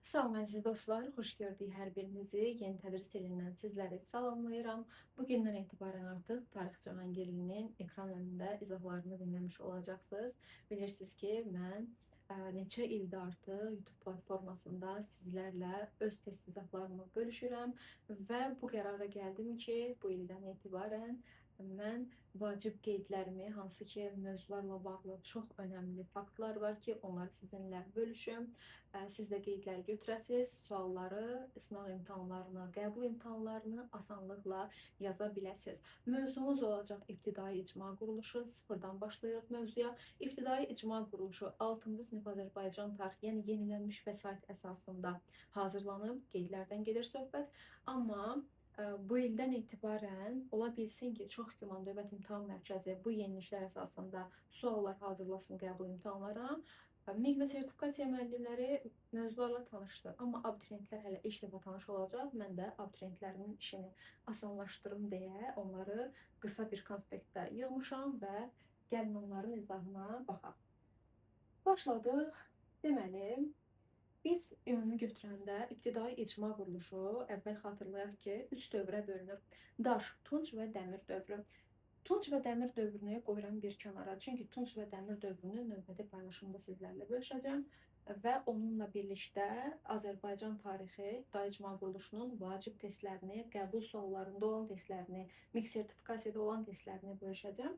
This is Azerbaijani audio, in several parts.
Salam əziz dostlar, xoş gördük hər birinizi. Yeni tədris ilindən sizləri salamlayıram. Bugündən etibarən artıq Tarix Cahangirlinin ekran önündə izahlarını dinləmiş olacaqsınız. Bilirsiniz ki, mən neçə ildir artıq YouTube platformasında sizlərlə öz test izahlarımı bölüşürəm və bu qərara gəldim ki, bu ildən etibarən mən vacib qeydlərimi, hansı ki, mövzularla bağlı çox önəmli faktlar var ki, onları sizinlə bölüşüm. Siz də qeydləri götürəsiniz, sualları, sınaq imtahanlarını, qəbul imtahanlarını asanlıqla yaza biləsiniz. Mövzumuz olacaq İbtidai İcma Quruluşu. Sıfırdan başlayırıq mövzuya. İbtidai İcma Quruluşu 6-cı sinif Azərbaycan tarixi, yəni yenilənmiş vəsait əsasında hazırlanıb, qeydlərdən gedir söhbət. Amma bu ildən etibarən ola bilsin ki, çox güman Dövlət İmtahan Mərkəzi bu yeniliklər əsasında suallar hazırlasın qəbul imtahanlara. MİQ və sertifikasiya müəllimləri mövzularla tanışdır, amma abituriyentlər hələ ilk dəfə tanış olacaq. Mən də abituriyentlərimin işini asanlaşdırım deyə onları qısa bir konspektdə yığmışam və gəlin onların izahına baxaq. Başladıq. Deməli, biz ümumi götürəndə İbtidai İcma Quruluşu əvvəl xatırlayaq ki, 3 dövrə bölünür. Daş, Tunc və Dəmir dövrü. Tunc və Dəmir dövrünü qoyuram bir kənara. Çünki Tunc və Dəmir dövrünü növbəti paylaşımda sizlərlə bölüşəcəm və onunla birlikdə Azərbaycan tarixi İbtidai İcma Quruluşunun vacib testlərini, qəbul suallarında olan testlərini, MİQ sertifikasiyada olan testlərini bölüşəcəm.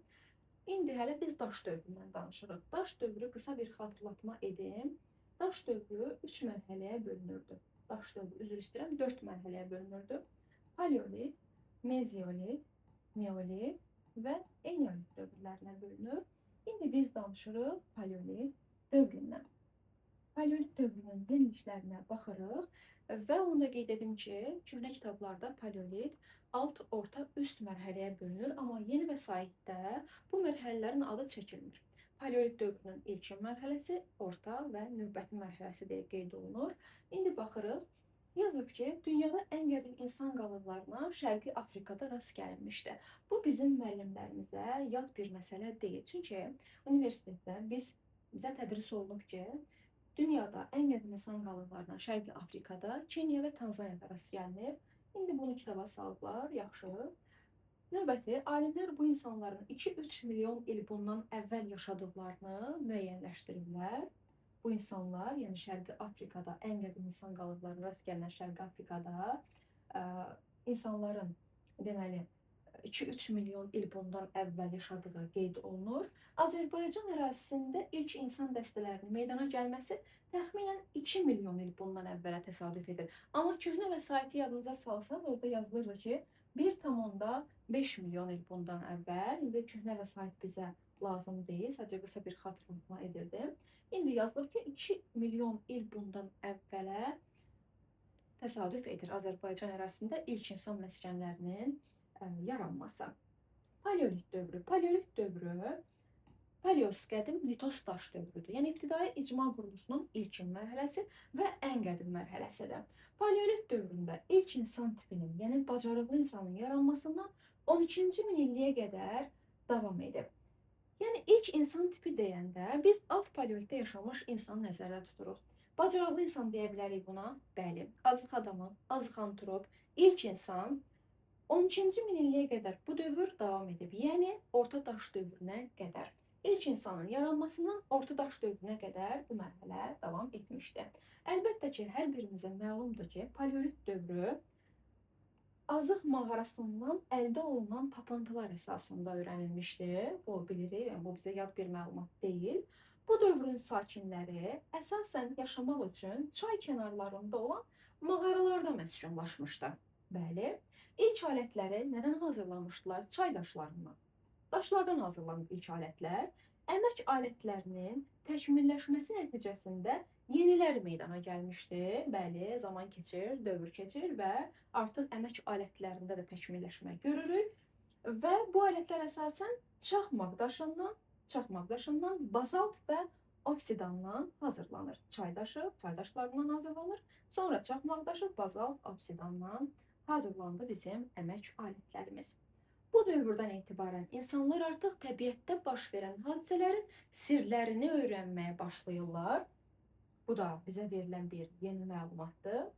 İndi hələ biz daş dövründən danışırıq. Daş dövrü qısa bir xatırlatma edim. Daş dövrü 3 mərhələyə bölünürdü. Daş dövrü, üzr istəyirəm, 4 mərhələyə bölünürdü. Paleolit, Mezolit, Neolit və Eneolit dövrlərinə bölünür. İndi biz danışırıq Paleolit dövründən. Paleolit dövrünün yeniliklərinə baxırıq və onu da qeyd edim ki, köhnə kitablarda Paleolit alt, orta, üst mərhələyə bölünür, amma yeni vəsaitdə bu mərhələlərin adı çəkilmir. Paleolit dövrünün ilkin mərhələsi, orta və növbəti mərhələsi deyə qeyd olunur. İndi baxırıq, yazıb ki, dünyada ən qədim insan qalıqlarına Şərqi Afrikada rast gəlinmişdi. Bu bizim müəllimlərimizə yad bir məsələ deyil. Çünki universitetdə bizə tədris olunub ki, dünyada ən qədim insan qalıqlarına Şərqi Afrikada, Keniya və Tanzaniyada rast gəlinib. İndi bunu kitaba salıblar, yaxşı. Növbəti, alimlər bu insanların 2-3 milyon il bundan əvvəl yaşadıqlarını müəyyənləşdirirlər. Bu insanlar, yəni Şərqi Afrikada ən qədim insan qalıqlarına rast gəlinən Şərqi Afrikada insanların deməli 2-3 milyon il bundan əvvəl yaşadığı qeyd olunur. Azərbaycan ərazisində ilk insan dəstələrinin meydana gəlməsi təxminən 2 milyon il bundan əvvələ təsadüf edir. Amma köhnə vəsaiti yadınıza salsaq, orada yazılırdı ki, 1,5 milyon il bundan əvvəl. İndi köhnə vəsait bizə lazım deyil, sadəcə qısa bir xatırlatma edirdim. İndi yazılır ki, 2 milyon il bundan əvvələ təsadüf edir Azərbaycan ərazisində ilk insan məskənlərinin yaranması. Paleolit dövrü. Paleolit dövrü Paleos qədim, litos daş dövrüdür. Yəni İbtidai İcma Quruluşunun ilkin mərhələsi və ən qədim mərhələsidir. Paleolit dövründə ilk insan tipinin, yəni bacarıqlı insanın yaranmasından 12-ci minilliyə qədər davam edib. Yəni ilk insan tipi deyəndə biz alt paleolitdə yaşamış insanı nəzərdə tuturuq. Bacarıqlı insan deyə bilərik buna? Bəli. Azıq adamı, azıq antrop, ilk insan 12-ci minilliyə qədər bu dövr davam edib. Yəni orta daş dövrünə qədər. İlk insanın yaranmasından orta daş dövrünə qədər bu mərhələ davam etmişdi. Əlbəttə ki, hər birimizə məlumdur ki, Paleolit dövrü Azıq mağarasından əldə olunan tapıntılar əsasında öyrənilmişdi. Bu bilirik, yəni bu bizə yad bir məlumat deyil. Bu dövrün sakinləri əsasən yaşamaq üçün çay kənarlarında olan mağaralarda məskunlaşmışdı. Bəli, ilk alətləri nədən hazırlamışdılar? Çay daşlarından. Daşlardan hazırlanıb ilk alətlər. Əmək alətlərinin təkmilləşməsi nəticəsində yenilər meydana gəlmişdi. Bəli, zaman keçir, dövr keçir və artıq əmək alətlərində də təkmilləşmə görürük. Və bu alətlər əsasən çaxmaq daşından, bazalt və obsidandan hazırlanır. Çay daşı, çay daşlarından hazırlanır. Sonra çaxmaq daşı, bazalt, obsidandan hazırlandı bizim əmək alətlərimiz. Bu dövrdən etibarən insanlar artıq təbiətdə baş verən hadisələrin sirlərini öyrənməyə başlayırlar. Bu da bizə verilən bir yeni məlumatdır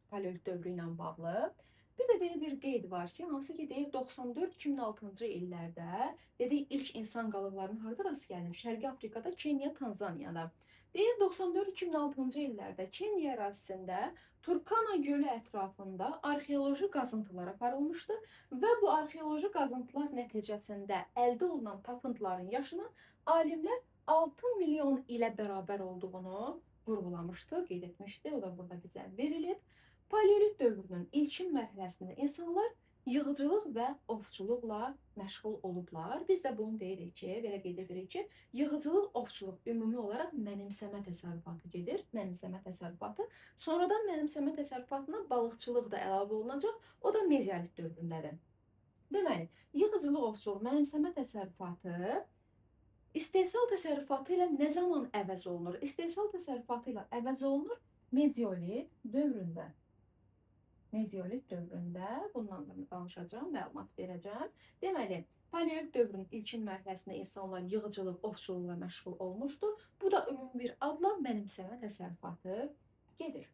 paleolit dövrü ilə bağlı. Bir də belə bir qeyd var ki, hansı ki deyir 94-2006-cı illərdə dedik ilk insan qalıqlarının harda rast gəlinib? Şərqi Afrikada, Kenya, Tanzaniyada. Deyir 94-2006-cı illərdə Kenya ərazisində Turkana gölü ətrafında arxeoloji qazıntılar aparılmışdı və bu arxeoloji qazıntılar nəticəsində əldə olunan tapıntıların yaşını alimlər 6 milyon ilə bərabər olduğunu vurğulamışdı, qeyd etmişdi. O da burada bizə verilib. Paleolit dövrünün ilkin mərhələsində insanlar yığıcılıq və ovçuluqla məşğul olublar. Biz də bunu deyirik ki, belə qeyd edirik ki, yığıcılıq, ovçuluq ümumi olaraq mənimsəmə təsərrüfatı gedir. Mənimsəmə təsərrüfatı. Sonradan mənimsəmə təsərrüfatına balıqçılıq da əlavə olunacaq. O da mezolit dövründədir. Deməli, yığıcılıq, ovçuluq, mənimsəmə təsərrüfatı istehsal təsərrüfatı ilə nə zaman əvəz olunur? İstehsal təsərrüfatı ilə əvəz olunur mezolit dövründə. Mezolit dövründə bundan da danışacağam, məlumat verəcəm. Deməli, paleolit dövrünün ilkin mərhələsində insanlar yığıcılıq, ovçuluqla məşğul olmuşdu. Bu da ümumi bir adla mənimsəmə təsərrüfatı gedir.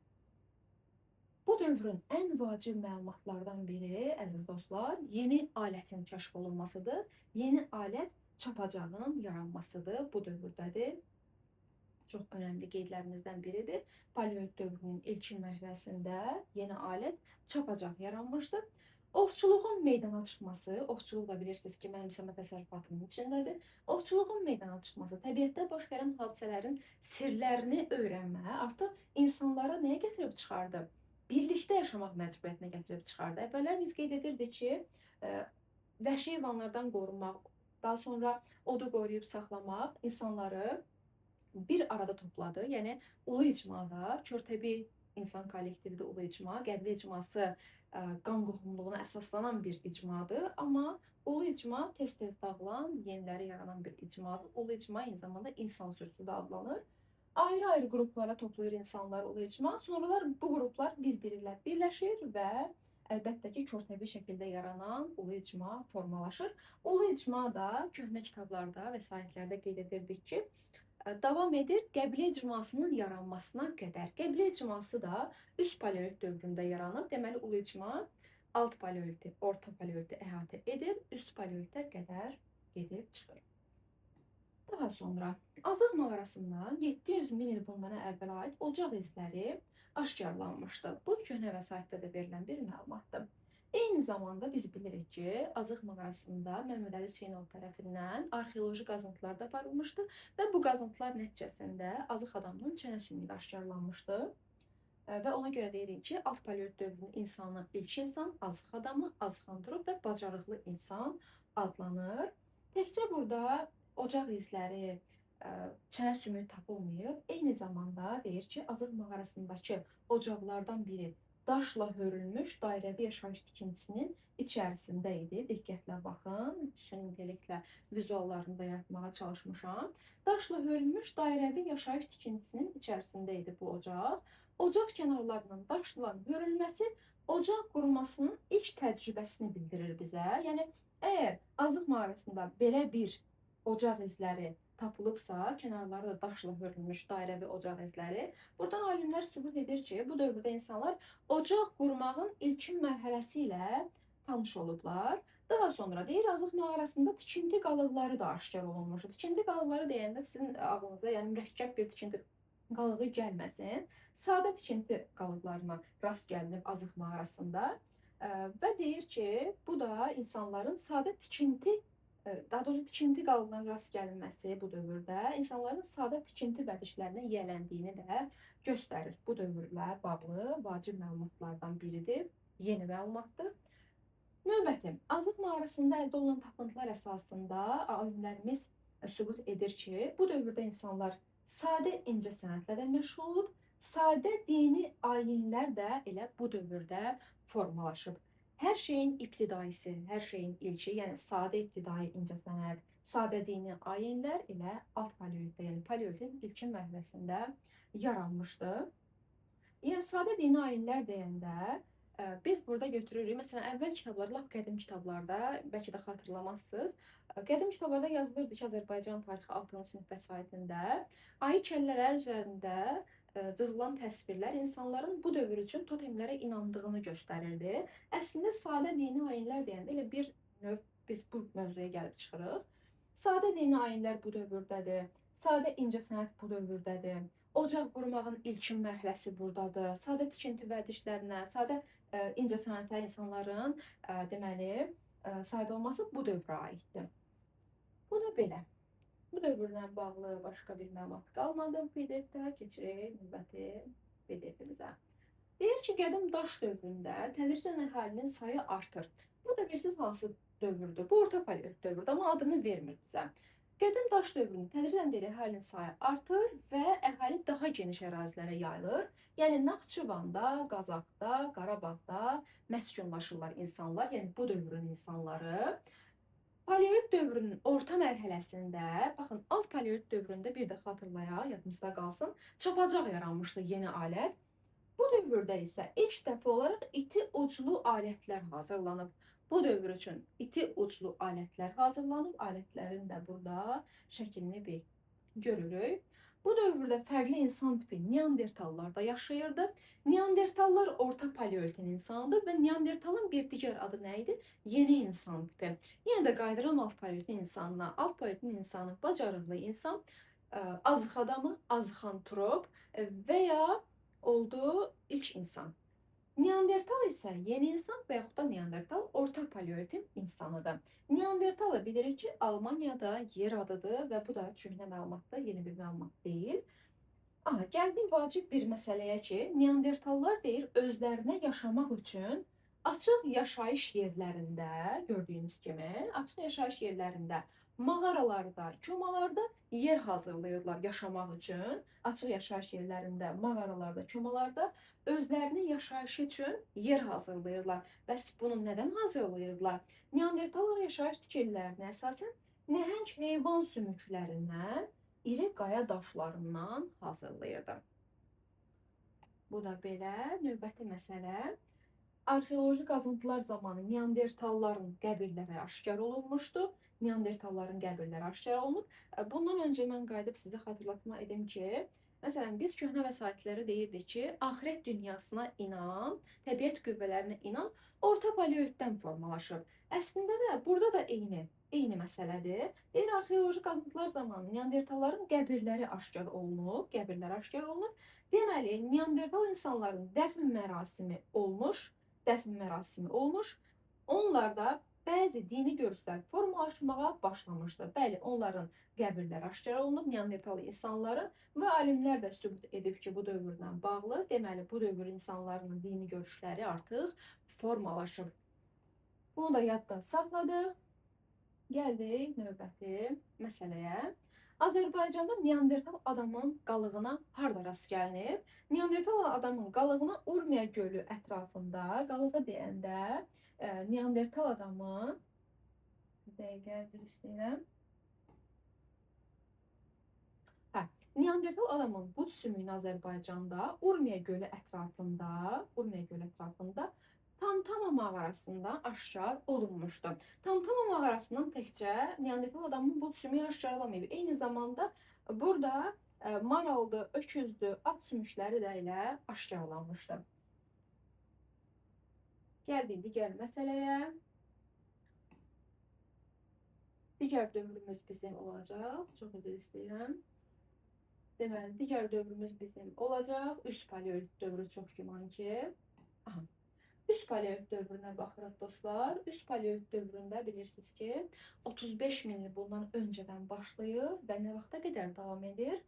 Bu dövrün ən vacib məlumatlardan biri, əziz dostlar, yeni alətin kəşf olunmasıdır. Yeni alət çapacağın yaranmasıdır bu dövrdədir. Çox önəmli qeydlərimizdən biridir. Paleolit dövrünün ilkin mərhələsində yeni alət çapacaq yaranmışdı. Ovçuluğun meydana çıxması, ovçuluq da bilirsiniz ki, mənimsəmə təsərrüfatının içindədir. Ovçuluğun meydana çıxması, təbiətdə baş verən hadisələrin sirlərini öyrənmə artıq insanlara nəyə gətirib çıxardı? Birlikdə yaşamaq məcburiyyətinə gətirib çıxardı. Əvvəllər biz qeyd edirdik ki, vəhşi heyvanlardan qorunmaq, daha sonra odu qoruyub saxlamaq insanları bir arada topladı. Yəni ulu icmada, körtəbi insan kollektivi də ulu icma, qəbilə icması qan qohumluğuna əsaslanan bir icmadır. Amma ulu icma tez-tez dağılan, yeniləri yaranan bir icmadır. Ulu icma eyni zamanda insan sürüsü də adlanır. Ayrı-ayrı qruplara toplayır insanlar ulu icma. Sonralar bu qruplar bir-biri ilə birləşir və əlbəttə ki, körtəbi şəkildə yaranan ulu icma formalaşır. Ulu icma da köhnə kitablarda və vəsaitlərdə qeyd edirdik ki, davam edir qəbilə icmasının yaranmasına qədər. Qəbilə icması da üst paleolit dövründə yaranıb. Deməli, ulu icma alt paleoliti, orta paleoliti əhatə edir, üst paleolitə qədər gedib çıxır. Daha sonra Azıq mağarasından 700 min il bundan əvvələ aid ocaq izləri aşkarlanmışdı. Bu, köhnə vəsaitdə də verilən bir məlumatdır. Eyni zamanda biz bilirik ki, Azıq mağarasında Məmmədəli Hüseynov tərəfindən arxeoloji qazıntılar da aparılmışdı və bu qazıntılar nəticəsində Azıq adamının çənə sümüyü aşkarlanmışdı. Və ona görə deyirik ki, alt paleolit dövrünün insanı ilk insan, Azıq adamı, Azıq antrop və bacarıqlı insan adlanır. Təkcə burada ocaq izləri, çənə sümüyü tapılmayıb. Eyni zamanda deyir ki, Azıq mağarasındakı ocaqlardan biri daşla hörülmüş dairəvi yaşayış tikintisinin içərisində idi. Diqqətlə baxın, süni intellektlə vizuallarını da yaratmağa çalışmışam. Daşla hörülmüş dairəvi yaşayış tikintisinin içərisində idi bu ocaq. Ocaq kənarlarının daşla hörülməsi ocaq qurmasının ilk təcrübəsini bildirir bizə. Yəni, əgər Azıq mağarasında belə bir ocaq izləri tapılıbsa, kənarları da daşla hörülmüş dairəvi ocaq izləri, buradan alimlər sübut edir ki, bu dövrdə insanlar ocaq qurmağın ilkin mərhələsi ilə tanış olublar. Daha sonra deyir, Azıq mağarasında tikinti qalıqları da aşkar olunmuşdur. Tikinti qalıqları deyəndə sizin ağlınıza, yəni mürəkkəb bir tikinti qalığı gəlməsin. Sadə tikinti qalıqlarına rast gəlinib Azıq mağarasında və deyir ki, bu da insanların sadə tikinti, daha doğrusu tikinti qalıqlarına rast gəlinməsi bu dövrdə insanların sadə tikinti vərdişlərinə yiyələndiyini də göstərir. Bu dövrlə bağlı vacib məlumatlardan biridir, yeni məlumatdır. Növbəti, Azıq mağarasında əldə olunan tapıntılar əsasında alimlərimiz sübut edir ki, bu dövrdə insanlar sadə incə sənətlə də məşğul olub, sadə dini ayinlər də elə bu dövrdə formalaşıb. Hər şeyin ibtidaisi, hər şeyin ilki, yəni sadə ibtidai incəsənət, sadə dini ayinlər elə alt paleolitdə, yəni paleolitin ilkin mərhələsində yaranmışdı. Yəni sadə dini ayinlər deyəndə biz burada götürürük, məsələn, əvvəl kitablar, lap qədim kitablarda, bəlkə də xatırlamazsınız, qədim kitablarda yazılırdı ki, Azərbaycan tarixi 6-cı sinif vəsaitində ayı kəllələr üzərində cızılan təsvirlər insanların bu dövr üçün totemlərə inandığını göstərirdi. Əslində, sadə dini ayinlər deyəndə elə bir növ biz bu mövzuya gəlib çıxırıq. Sadə dini ayinlər bu dövrdədir. Sadə incəsənət bu dövrdədir. Ocaq qurmağın ilkin mərhələsi buradadır. Sadə tikinti vərdişlərinə, sadə incəsənətə insanların deməli, sahib olması bu dövrə aiddir. Bu da belə. Bu dövrlə bağlı başqa bir məlumat qalmadı PDF-də. Keçirik növbəti PDF-imizə. Deyir ki, qədim daş dövründə tədricən əhalinin sayı artır. Bu da bilirsiniz hansı dövrdür? Bu orta paleolit dövrüdür, amma adını vermir bizə. Qədim daş dövründə tədricən deyir, əhalinin sayı artır və əhali daha geniş ərazilərə yayılır. Yəni Naxçıvanda, Qazaxda, Qarabağda məskunlaşırlar insanlar, yəni bu dövrün insanları. Paleolit dövrünün orta mərhələsində, baxın, alt paleolit dövründə bir də xatırlayaq, yadımızda qalsın, çapacaq yaranmışdı yeni alət. Bu dövrdə isə ilk dəfə olaraq iti uclu alətlər hazırlanıb. Bu dövr üçün iti uclu alətlər hazırlanıb. Alətlərin də burada şəklini bir görürük. Bu dövrdə fərqli insan tipi Neandertallar da yaşayırdı. Neandertallar orta paleolitin insanıdır və Neandertalın bir digər adı nə idi? Yeni insan tipi. Yenə də qayıdıram alt paleolitin insanına. Alt paleolitin insanı bacarıqlı insan, azıq adamı, azıxantrop və ya oldu ilk insan. Neandertal isə yeni insan və yaxud da Neandertal orta paleolitin insanıdır. Neandertalı bilirik ki, Almaniyada yer adıdır və bu da köhnə məlumatdır, yeni bir məlumat deyil. Aha, gəldik vacib bir məsələyə ki, Neandertallar deyir, özlərinə yaşamaq üçün açıq yaşayış yerlərində, gördüyünüz kimi, açıq yaşayış yerlərində, mağaralarda, komalarda yer hazırlayırlar yaşamaq üçün. Açıq yaşayış yerlərində, mağaralarda, komalarda özlərinin yaşayışı üçün yer hazırlayırlar. Bəs bunu nədən hazırlayırlar? Neandertallar yaşayış tikililərinə əsasən nəhəng heyvan sümüklərindən, iri qaya daşlarından hazırlayırdı. Bu da belə. Növbəti məsələ. Arxeoloji qazıntılar zamanı Neandertalların qəbirləri aşkar olunmuşdu. Neandertalların qəbirləri aşkar olunub. Bundan öncə mən qayıdıb sizə xatırlatma edim ki, məsələn, biz köhnə vəsaitlərə deyirdik ki, axirət dünyasına inam, təbiət qüvvələrinə inam orta paleolitdən formalaşıb. Əslində də burada da eyni məsələdir. Deyir, arxeoloji qazıntılar zamanı Neandertalların qəbirləri aşkar olunub, qəbirləri aşkar olunub. Deməli, Neandertal insanların dəfn mərasimi olmuş, dəfn mərasimi olmuş. Onlarda bəzi dini görüşlər formalaşmağa başlamışdı. Bəli, onların qəbirləri aşkar olunub, Neandertal insanların və alimlər də sübut edib ki, bu dövrlə bağlı. Deməli, bu dövr insanlarının dini görüşləri artıq formalaşıb. Bunu da yadda saxladıq. Gəldik növbəti məsələyə. Azərbaycanda Neandertal adamın qalığına harda rast gəlinib? Neandertal adamın qalığına Urmiya gölü ətrafında, qalığı deyəndə Neandertal adamı, bir dəqiqə, üzr istəyirəm. Hə, Neandertal adamın bud sümüyünü Azərbaycanda Urmiya gölü ətrafında, Urmiya gölü ətrafında Tamtama mağarasında aşkar olunmuşdu. Tamtama mağarasından təkcə Neandertal adamın bud sümüyü aşkar olamayıb. Eyni zamanda burada maraldı, öküzdü, at sümükləri də elə aşkarlanmışdı. Gəldik digər məsələyə. Digər dövrümüz bizim olacaq. Çox üzr istəyirəm. Deməli, digər dövrümüz bizim olacaq. Üst paleolit dövrü çox güman ki. Aha. Üst paleolit dövrünə baxırıq dostlar. Üst paleolit dövründə bilirsiniz ki, 35 min il bundan öncədən başlayır və nə vaxta qədər davam edir?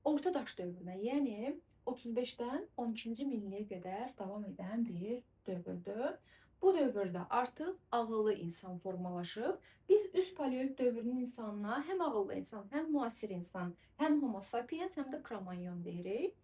Orta daş dövrünə, yəni 35-dən 12-ci minilliyə qədər davam edən bir dövrdür. Bu dövrdə artıq ağıllı insan formalaşıb. Biz üst paleolit dövrünün insanına həm ağıllı insan, həm müasir insan, həm Homo sapiens, həm də Cro-Magnon deyirik.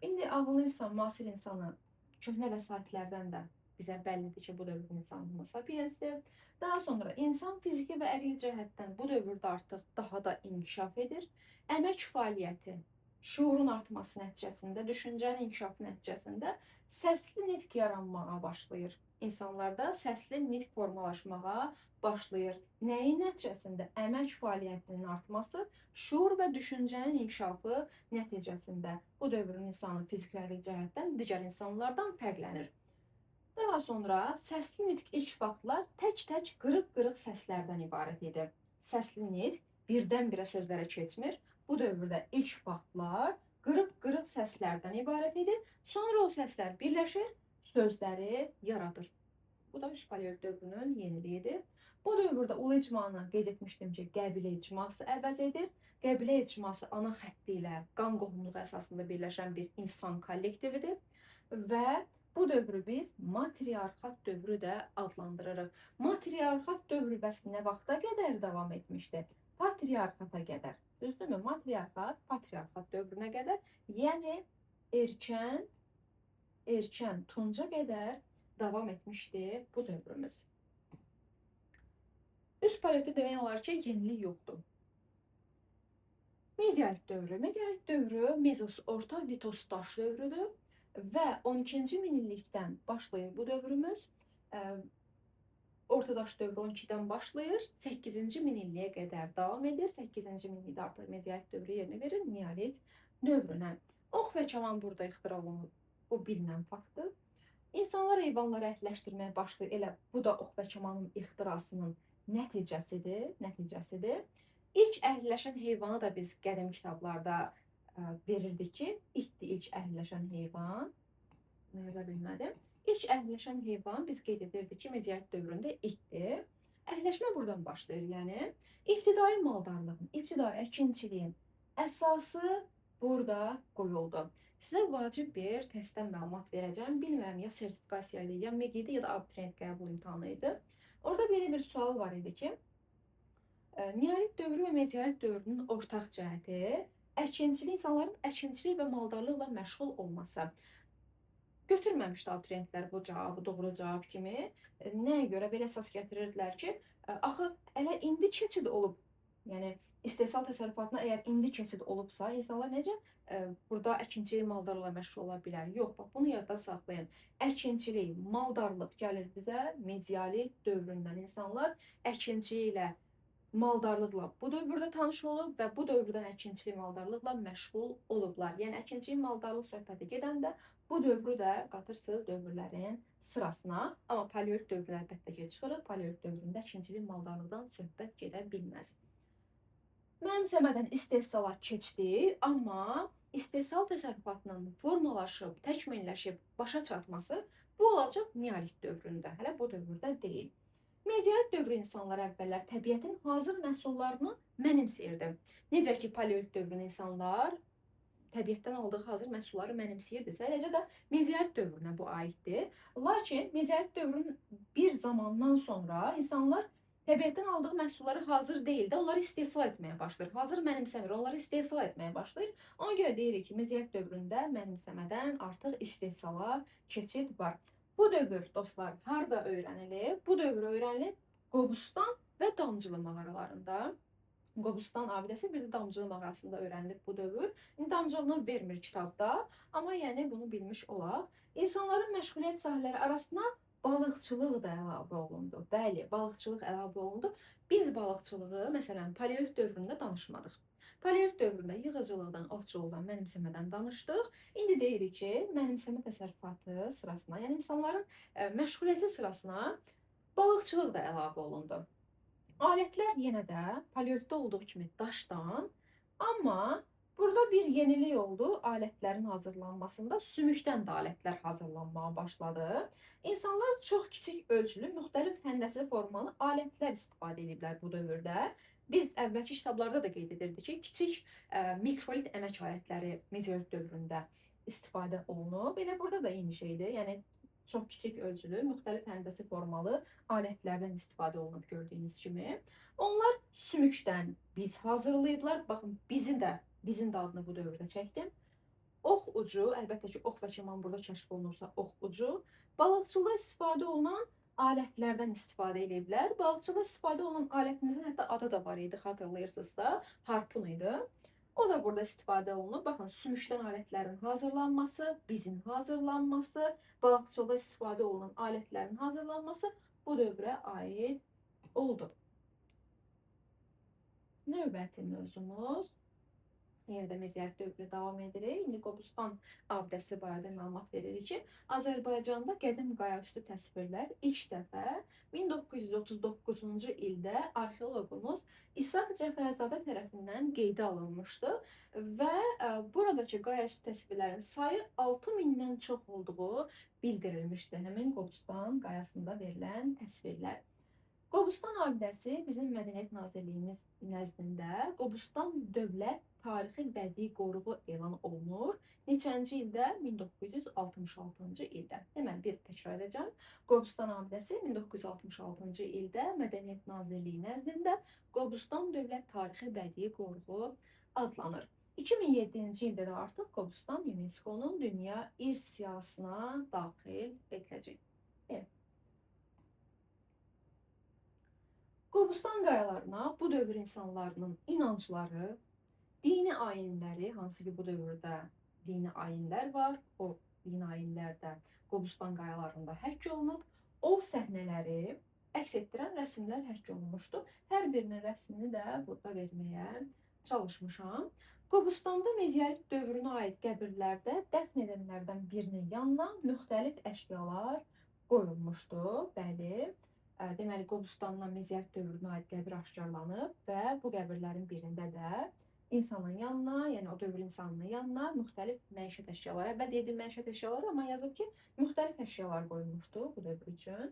İndi ağıllı insan, müasir insanı köhnə vəsaitlərdən də bizə bəllidir ki, bu dövrün insanı Homo sapiensdir. Daha sonra insan fiziki və əqli cəhətdən bu dövrdə artıq daha da inkişaf edir. Əmək fəaliyyəti Şuurun artması nəticəsində, düşüncənin inkişafı nəticəsində səsli nitq yaranmağa başlayır. İnsanlarda səsli nitq formalaşmağa başlayır. Nəyin nəticəsində? Əmək fəaliyyətinin artması, şuur və düşüncənin inkişafı nəticəsində bu dövrün insanı fiziki cəhətdən digər insanlardan fərqlənir. Daha sonra səsli nitq ilk vaxtlar tək-tək qırıq-qırıq səslərdən ibarət idi. Səsli nitq birdən-birə sözlərə keçmir. Bu dövrdə ilk vaxtlar qırıq-qırıq səslərdən ibarət idi. Sonra o səslər birləşir, sözləri yaradır. Bu da üst paleolit dövrünün yeniliyidir. Bu dövrdə ulu icmanı qeyd etmişdim ki, qəbilə icması əvəz edir. Qəbilə icması ana xətti ilə qan qohumluğu əsasında birləşən bir insan kollektividir və bu dövrü biz matriarxat dövrü də adlandırırıq. Matriarxat dövrü bəs nə vaxta qədər davam etmişdi? Patriarxata qədər. Düzdürmü? Matriarxat, patriarxat dövrünə qədər, yəni erkən tunca qədər davam etmişdi bu dövrümüz. Üst paleolitdə demək olar ki, yenilik yoxdur. Mezolit dövrü. Mezolit dövrü mezos orta litos daş dövrüdür və 12-ci minillikdən başlayır bu dövrümüz. Orta daş dövrü 12-dən başlayır, 8-ci minilliyə qədər davam edir. 8-ci minillikdə artıq mezolit dövrü yerini verir neolit dövrünə. Ox və kaman burada ixtira olunur. Bu bilinən faktdır. İnsanlar heyvanları əhliləşdirməyə başlayır. Elə bu da ox və kamanın ixtirasının nəticəsidir. İlk əhliləşən heyvanı da biz qədim kitablarda verirdik ki, itdir ilk əhliləşən heyvan. Yaza bilmədim. İlk əhliləşən heyvan biz qeyd edirdik ki, mezolit dövründə itdir. Əhliləşmə buradan başlayır, yəni ibtidai maldarlığın, ibtidai əkinçiliyin əsası burada qoyuldu. Sizə vacib bir testdən məlumat verəcəm. Bilmirəm, ya sertifikasiya idi, ya MEQ idi, ya da abituriyent qəbul imtahanı idi. Orada belə bir sual var idi ki, neolit dövrü və mezolit dövrünün ortaq cəhəti əkinçilik, insanların əkinçilik və maldarlıqla məşğul olması. Götürməmişdi abituriyentlər bu cavabı doğru cavab kimi. Nəyə görə belə əsas gətirirdilər ki, axı elə indi keçid olub, yəni istehsal təsərrüfatına əgər indi keçid olubsa, insanlar necə burada əkinçilik, maldarlıqla məşğul ola bilər? Yox, bax bunu yadda saxlayın. Əkinçilik, maldarlıq gəlir bizə mezolit dövründən. İnsanlar əkinçiliklə, maldarlıqla bu dövrdə tanış olub və bu dövrdən əkinçilik, maldarlıqla məşğul olublar. Yəni əkinçilik, maldarlıq söhbəti gedəndə bu dövrü də qatırsınız dövrlərin sırasına. Amma paleolit dövrünə əlbəttə ki çıxırıq. Paleolit dövründə əkinçilik, maldarlıqdan söhbət gedə bilməz. Mənimsəmədən istehsala keçdi, amma istehsal təsərrüfatının formalaşıb, təkmilləşib başa çatması bu olacaq neolit dövründə, hələ bu dövrdə deyil. Mezolit dövrü insanlar əvvəllər təbiətin hazır məhsullarını mənimsəyirdi. Necə ki, paleolit dövrünün insanlar təbiətdən aldığı hazır məhsulları mənimsəyirdisə, eləcə də mezolit dövrünə bu aiddir. Lakin mezolit dövrünün bir zamandan sonra insanlar təbiətdən aldığı məhsulları hazır deyil də, onları istehsal etməyə başlayır. Hazır mənimsəmir, onları istehsal etməyə başlayır. Ona görə deyirik ki, mezolit dövründə mənimsəmədən artıq istehsala keçid var. Bu dövr, dostlar, harda öyrənilib? Bu dövr öyrənilib Qobustan və Damcılı mağaralarında. Qobustan abidəsi, bir də Damcılı mağarasında öyrənilib bu dövr. İndi Damcılını vermir kitabda, amma yəni bunu bilmiş olaq. İnsanların məşğuliyyət sahələri arasına balıqçılıq da əlavə olundu. Bəli, balıqçılıq əlavə olundu. Biz balıqçılığı, məsələn, paleolit dövründə danışmadıq. Paleolit dövründə yığıcılıqdan, ovçuluqdan, mənimsəmədən danışdıq. İndi deyirik ki, mənimsəmə təsərrüfatı sırasına, yəni insanların məşğuliyyəti sırasına balıqçılıq da əlavə olundu. Alətlər yenə də paleolitdə olduğu kimi daşdan, amma burada bir yenilik oldu alətlərin hazırlanmasında. Sümükdən də alətlər hazırlanmağa başladı. İnsanlar çox kiçik ölçülü, müxtəlif həndəsi formalı alətlər istifadə ediblər bu dövrdə. Biz əvvəlki kitablarda da qeyd edirdik ki, kiçik mikrolit əmək alətləri mezolit dövründə istifadə olunub. Elə burada da eyni şeydir. Yəni çox kiçik ölçülü, müxtəlif həndəsi formalı alətlərdən istifadə olunub gördüyünüz kimi. Onlar sümükdən biz hazırlayıblar. Baxın, bizim də adını bu dövrdə çəkdim. Ox ucu, əlbəttə ki, ox və kaman burada kəşf olunursa ox ucu. Balıqçılıqda istifadə olunan alətlərdən istifadə ediblər. Balıqçılıqda istifadə olunan alətimizin hətta adı da var idi, xatırlayırsınızsa, harpun idi. O da burada istifadə olunub. Baxın, sümükdən alətlərin hazırlanması, bizin hazırlanması, balıqçılıqda istifadə olunan alətlərin hazırlanması bu dövrə aid oldu. Növbəti mövzumuz, yenə də mezolit dövrü davam edirik. İndi Qobustan abidəsi barədə məlumat veririk ki, Azərbaycanda qədim qayaüstü təsvirlər ilk dəfə 1939-cu ildə arxeoloqumuz İshaq Cəfərzadə tərəfindən qeydə alınmışdı və buradakı qayaüstü təsvirlərin sayı 6000-dən çox olduğu bildirilmişdi həmin Qobustan qayasında verilən təsvirlər. Qobustan abidəsi bizim Mədəniyyət Nazirliyimiz nəzdində Qobustan Dövlət Tarixi Bədii Qoruğu elan olunur. Neçənci ildə? 1966-cı ildə. Deməli, bir təkrar edəcəm. Qobustan abidəsi 1966-cı ildə Mədəniyyət Nazirliyi nəzdində Qobustan Dövlət Tarixi Bədii Qoruğu adlanır. 2007-ci ildə də artıq Qobustan UNESCO-nun Dünya İrs siyahısına daxil ediləcək. Evet. Qobustan qayalarına bu dövr insanlarının inancları, dini ayinləri, hansı ki bu dövrdə dini ayinlər var, o dini ayinlər də Qobustan qayalarında həkk olunub, ov səhnələri əks etdirən rəsimlər həkk olunmuşdu. Hər birinin rəsmini də burada verməyə çalışmışam. Qobustanda mezolit dövrünə aid qəbirlərdə dəfn edənlərdən birinin yanına müxtəlif əşyalar qoyulmuşdu. Bəli. Deməli, Qobustandan mezolit dövrünə aid qəbir aşkarlanıb və bu qəbirlərin birində də insanın yanına, yəni o dövr insanının yanına müxtəlif məişət əşyaları, əvvəl deyildi məişət əşyaları, amma yazıb ki, müxtəlif əşyalar qoyulmuşdu bu dövr üçün.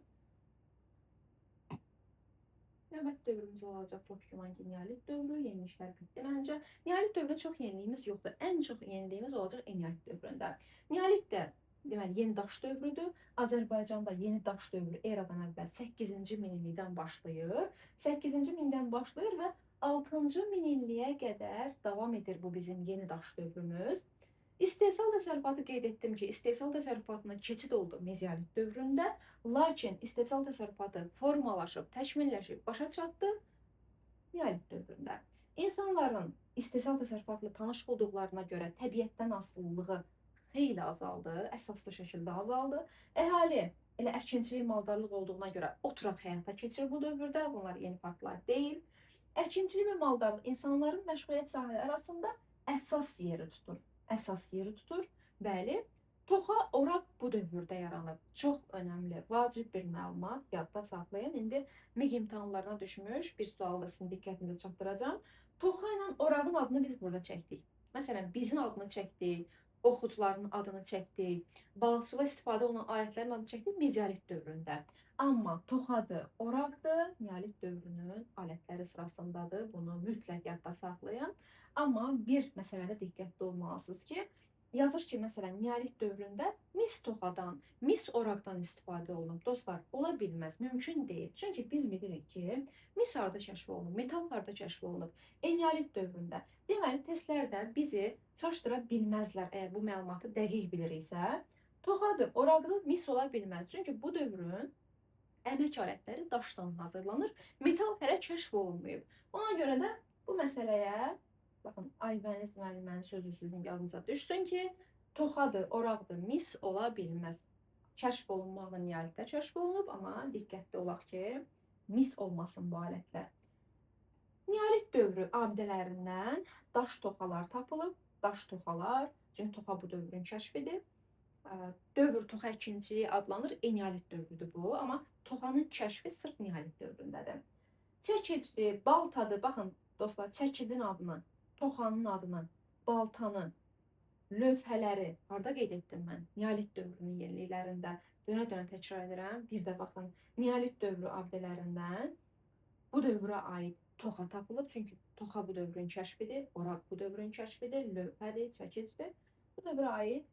Növbəti dövrümüz olacaq çox güman ki, neolit dövrü, yeniliklər bitdi məncə. Neolit dövründə çox yeniliyimiz yoxdur. Ən çox yeniliyimiz olacaq eneolit dövründə. Neolit də deməli, yeni daş dövrüdür. Azərbaycanda yeni daş dövrü eradan əvvəl 8-ci minillikdən başlayır. 8-ci minillikdən başlayır və 6-cı minilliyə qədər davam edir bu bizim yeni daş dövrümüz. İstehsal təsərrüfatı qeyd etdim ki, istehsal təsərrüfatına keçid oldu mezolit dövründə, lakin istehsal təsərrüfatı formalaşıb, təkmilləşib, başa çatdı neolit dövründə. İnsanların istehsal təsərrüfatla tanış olduqlarına görə təbiətdən asılılığı xeyli azaldı, əsaslı şəkildə azaldı. Əhali elə əkinçilik, maldarlıq olduğuna görə oturaq həyata keçir bu dövrdə. Bunlar yeni faktlar deyil. Əkinçilik və maldarlıq insanların məşğuliyyət sahələri arasında əsas yeri tutur. Əsas yeri tutur. Bəli, toxa, oraq bu dövrdə yaranıb. Çox önəmli, vacib bir məlumat, yadda saxlayın. İndi MİQ imtahanlarına düşmüş bir sualı da sizin diqqətinizə çatdıracağam. Toxa ilə orağın adını biz burada çəkdik. Məsələn, bizin adını çəkdik, oxucuların adını çəkdik, balıqçılığa istifadə olunan alətlərin adını çəkdik mezolit dövründə. Amma toxadır, oraqdır, neolit dövrünün alətləri sırasındadır. Bunu mütləq yadda saxlayın. Amma bir məsələdə diqqətli olmalısınız ki, yazır ki, məsələn, neolit dövründə mis toxadan, mis oraqdan istifadə olunub. Dostlar, ola bilməz, mümkün deyil. Çünki biz bilirik ki, mis harda kəşf olunub, metal harda kəşf olunub eneolit dövründə. Deməli, testlərdə bizi çaşdıra bilməzlər, əgər bu məlumatı dəqiq biliriksə. Toxadır, oraqdır, mis ola bilməz. Çünki bu dövrün əmək alətləri daşdan hazırlanır. Metal hələ kəşf olunmayıb. Ona görə də bu məsələyə, baxın, Aybəniz müəllimənin sözü sizin yadınıza düşsün ki, toxadır, oraqdır, mis ola bilməz. Kəşf olunmaqla neolitdə kəşf olunub, amma diqqətli olaq ki, mis olmasın bu alətlər. Neolit dövrü abidələrindən daş toxalar tapılıb, daş toxalar, çünki toxa bu dövrün kəşfidir. Dövr toxa əkinçiliyi adlanır, eneolit dövrüdür bu, amma toxanın kəşfi sırf neolit dövründədir. Çəkicdir, baltadır, baxın dostlar, çəkicin adını, toxanın adını, baltanı, lövhələri harda qeyd etdim mən? Neolit dövrünün yeniliklərində. Dönə-dönə təkrar edirəm. Bir də baxın, neolit dövrü abidələrindən bu dövrə aid toxa tapılıb. Çünki toxa bu dövrün kəşfidir, oraq bu dövrün kəşfidir, lövhədir, çəkicdir. Bu dövrə aid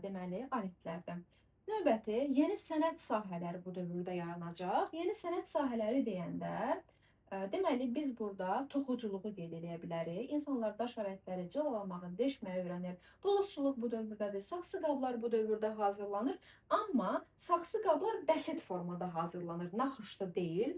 deməli alətlərdir. Növbəti, yeni sənət sahələri bu dövrdə yaranacaq. Yeni sənət sahələri deyəndə, deməli, biz burada toxuculuğu qeyd edə bilərik. İnsanlar daş alətləri cilalamağı, deşməyi öyrənir. Dulusçuluq bu dövrdədir, saxsı qablar bu dövrdə hazırlanır. Amma saxsı qablar bəsit formada hazırlanır. Naxışlı deyil,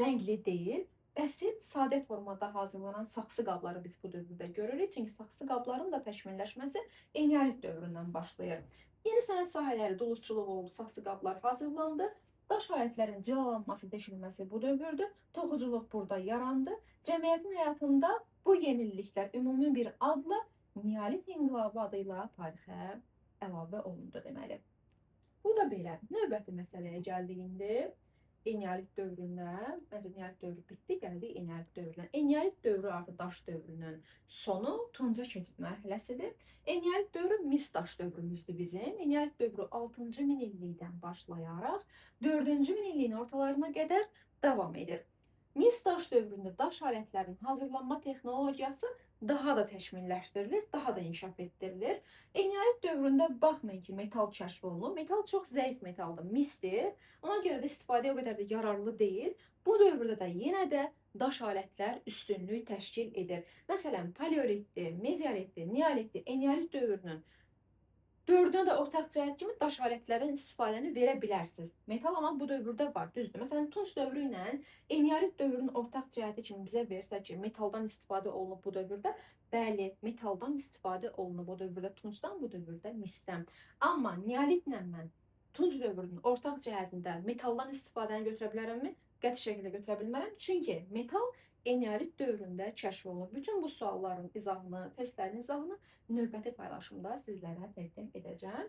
rəngli deyil. Bəsit, sadə formada hazırlanan saxsı qabları biz bu dövrdə görürük. Çünki saxsı qabların da təkmilləşməsi eneolit dövründən başlayır. Yeni sənət sahələri dulusçuluq oldu, saxsı qablar hazırlandı. Daş alətlərin cilalanması, deşilməsi bu dövrdür. Toxuculuq burada yarandı. Cəmiyyətin həyatında bu yeniliklər ümumi bir adla Neolit inqilabı adı ilə tarixə əlavə olundu deməli. Bu da belə. Növbəti məsələyə gəldik indi. Eneolit dövrünə, məncə neolit dövrü bitdi, gəldik eneolit dövrünə. Eneolit dövrü artıq daş dövrünün sonu, tunca keçid mərhələsidir. Eneolit dövrü mis daş dövrümüzdür bizim. Eneolit dövrü 6-cı minillikdən başlayaraq 4-cü minilliyin ortalarına qədər davam edir. Mis daş dövründə daş alətlərinin hazırlanma texnologiyası daha da təkmilləşdirilir, daha da inkişaf etdirilir. Eneolit dövründə baxmayın ki, metal kəşf olunub. Metal çox zəif metaldır, misdir. Ona görə də istifadəyə o qədər də yararlı deyil. Bu dövrdə də yenə də daş alətlər üstünlük təşkil edir. Məsələn, paleolitdir, meziolitdir, neolitdir, eneolit dövrünün dördünə də ortaq cəhət kimi daş alətlərdən istifadəni verə bilərsiniz. Metal amma bu dövrdə var, düzdür. Məsələn, Tunc dövrü ilə eneolit dövrünün ortaq cəhəti kimi bizə versə ki, metaldan istifadə olunub bu dövrdə, bəli, metaldan istifadə olunub o dövrdə Tuncdan, bu dövrdə misdən. Amma neolitlə mən Tunc dövrünün ortaq cəhətində metaldan istifadəni götürə bilərəmmi? Qəti şəkildə götürə bilmərəm. Çünki metal eneolit dövründə kəşf olunub. Bütün bu sualların izahını, testlərin izahını növbəti paylaşımda sizlərə təqdim edəcəm.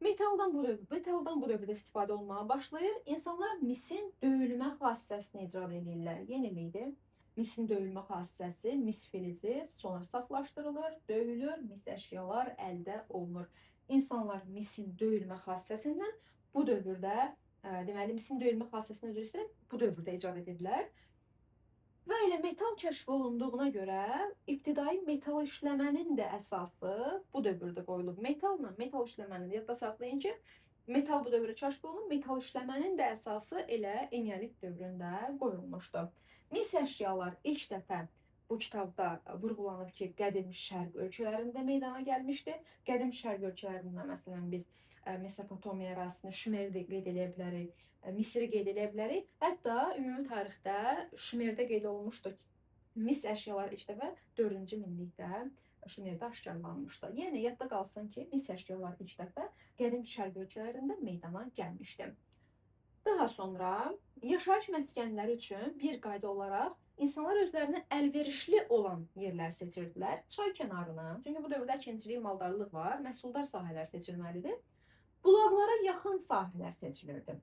Metaldan bu dövrdə istifadə olmağa başlayır. İnsanlar misin döyülmə xassəsini icad edirlər. Yenilikdir. Misin döyülmə xassəsi, mis filizi sonra saflaşdırılır, döyülür, mis əşyalar əldə olunur. İnsanlar misin döyülmə xassəsindən bu dövrdə, deməli misin döyülmə xassəsini üzr istəyirəm, bu dövrdə icad ediblər. Və elə metal kəşf olunduğuna görə ibtidai metal işləmənin də əsası bu dövrdə qoyulub. Metalla metal işləmənin, yadda saxlayın ki, metal bu dövrdə kəşf olunub, metal işləmənin də əsası elə eneolit dövründə qoyulmuşdu. Mis əşyalar ilk dəfə bu kitabda vurğulanıb ki, qədim şərq ölkələrində meydana gəlmişdi. Qədim şərq ölkələrindən məsələn biz Mesopotomiya ərazisini, Şumeri də qeyd eləyə bilərik, Misri qeyd eləyə bilərik. Hətta ümumi tarixdə Şumerdə qeyd olunmuşdu ki, mis əşyalar ilk dəfə 4-cü minillikdə Şumerdə aşkarlanmışdı. Yəni yadda qalsın ki, mis əşyalar ilk dəfə qədim şərq ölkələrində meydana gəlmişdi. Daha sonra yaşayış məskənləri üçün bir qayda olaraq insanlar özlərinə əlverişli olan yerlər seçirdilər. Çay kənarını, çünki bu dövrdə əkinçilik, maldarlıq var, məhsuldar sahələr seçilməlidir. Bulaqlara yaxın sahələr seçilirdi.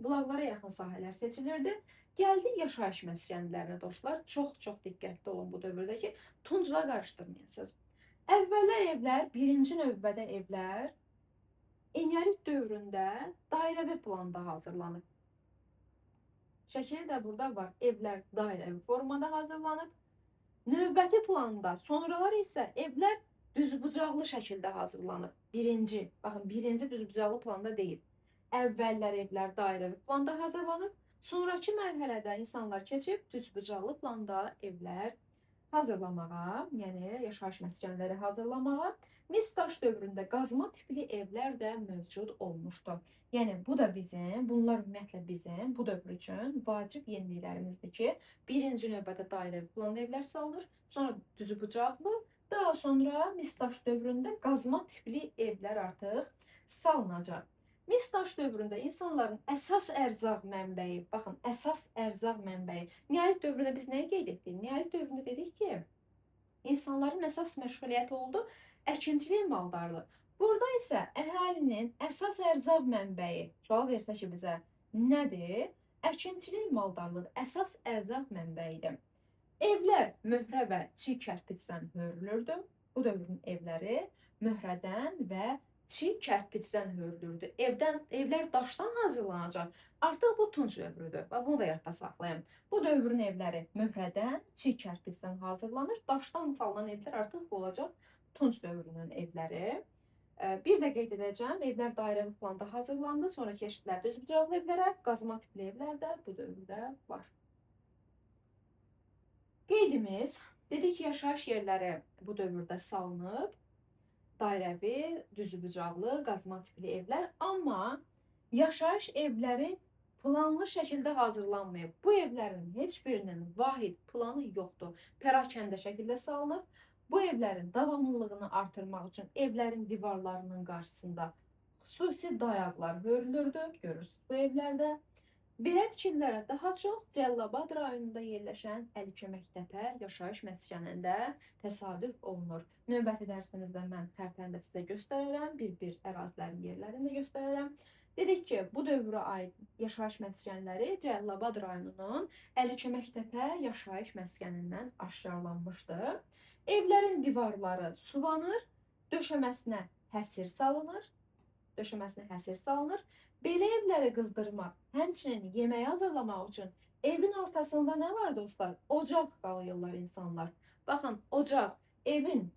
Bulaqlara yaxın sahələr seçilirdi. Gəldi yaşayış məskənlərinə dostlar. Çox-çox diqqətli olun bu dövrdə ki, tuncla qarışdırmayasınız. Əvvəllər evlər, birinci növbədə evlər eneolit dövründə dairəvi planda hazırlanıb. Şəkili də burada var. Evlər dairəvi formada hazırlanıb. Növbəti planda sonralar isə evlər düzbucaqlı şəkildə hazırlanıb. Birinci, baxın, birinci düzbucaqlı planda deyil. Əvvəllər evlər dairəvi planda hazırlanıb. Sonrakı mərhələdə insanlar keçib düzbucaqlı planda evlər hazırlamağa, yəni yaşayış məskənləri hazırlamağa. Mis daş dövründə qazma tipli evlər də mövcud olmuşdu. Yəni bu da bizim, bunlar ümumiyyətlə bizim bu dövr üçün vacib yeniliklərimizdir ki, birinci növbədə dairəvi planda evlər salınır, sonra düzbucaqlı, daha sonra mis daş dövründə qazma tipli evlər artıq salınacaq. Mis daş dövründə insanların əsas ərzaq mənbəyi, baxın, əsas ərzaq mənbəyi. Neolit dövründə biz nəyi qeyd etdik? Neolit dövründə dedik ki, insanların əsas məşğuliyyəti oldu əkinçilik, maldarlıq. Burada isə əhalinin əsas ərzaq mənbəyi, sual versə ki bizə nədir? Əkinçilik, maldarlıq əsas ərzaq mənbəyidir. Evlər möhrə və çiy kərpicdən hörülürdü. Bu dövrün evləri möhrədən və çiy kərpicdən hörülürdü. Evlər daşdan hazırlanacaq. Artıq bu tunc dövrüdür. Və bunu da yadda saxlayın. Bu dövrün evləri möhrədən, çiy kərpicdən hazırlanır. Daşdan salınan evlər artıq olacaq tunc dövrünün evləri. Bir də qeyd edəcəm, evlər dairəvi planda hazırlandı. Sonra keçdilər düzbucaqlı evlərə, qazma tipli evlər də bu dövrdə var. Qeydimiz, dedik ki, yaşayış yerləri bu dövrdə salınıb. Dairəvi, düzbucaqlı, qazma tipli evlər, amma yaşayış evləri planlı şəkildə hazırlanmayıb. Bu evlərin heç birinin vahid planı yoxdur. Pərakəndə şəkildə salınıb. Bu evlərin davamlılığını artırmaq üçün evlərin divarlarının qarşısında xüsusi dayaqlar hörülürdü. Görürsünüz bu evlərdə. Belə tikililərə daha çox Cəlilabad rayonunda yerləşən Əliköməkdəpə yaşayış məskənində təsadüf olunur. Növbəti dərsimizdə mən xəritəni də sizə göstərərəm, bir-bir ərazilərin yerlərini də göstərərəm. Dedik ki, bu dövrə aid yaşayış məskənləri Cəlilabad rayonunun Əliköməkdəpə yaşayış məskənindən aşkarlanmışdı. Evlərin divarları suvanır, döşəməsinə həsir salınır. Belə evləri qızdırmaq, həmçinin yeməyi hazırlamaq üçün evin ortasında nə var dostlar? Ocaq qalayırlar insanlar. Baxın, ocaq evin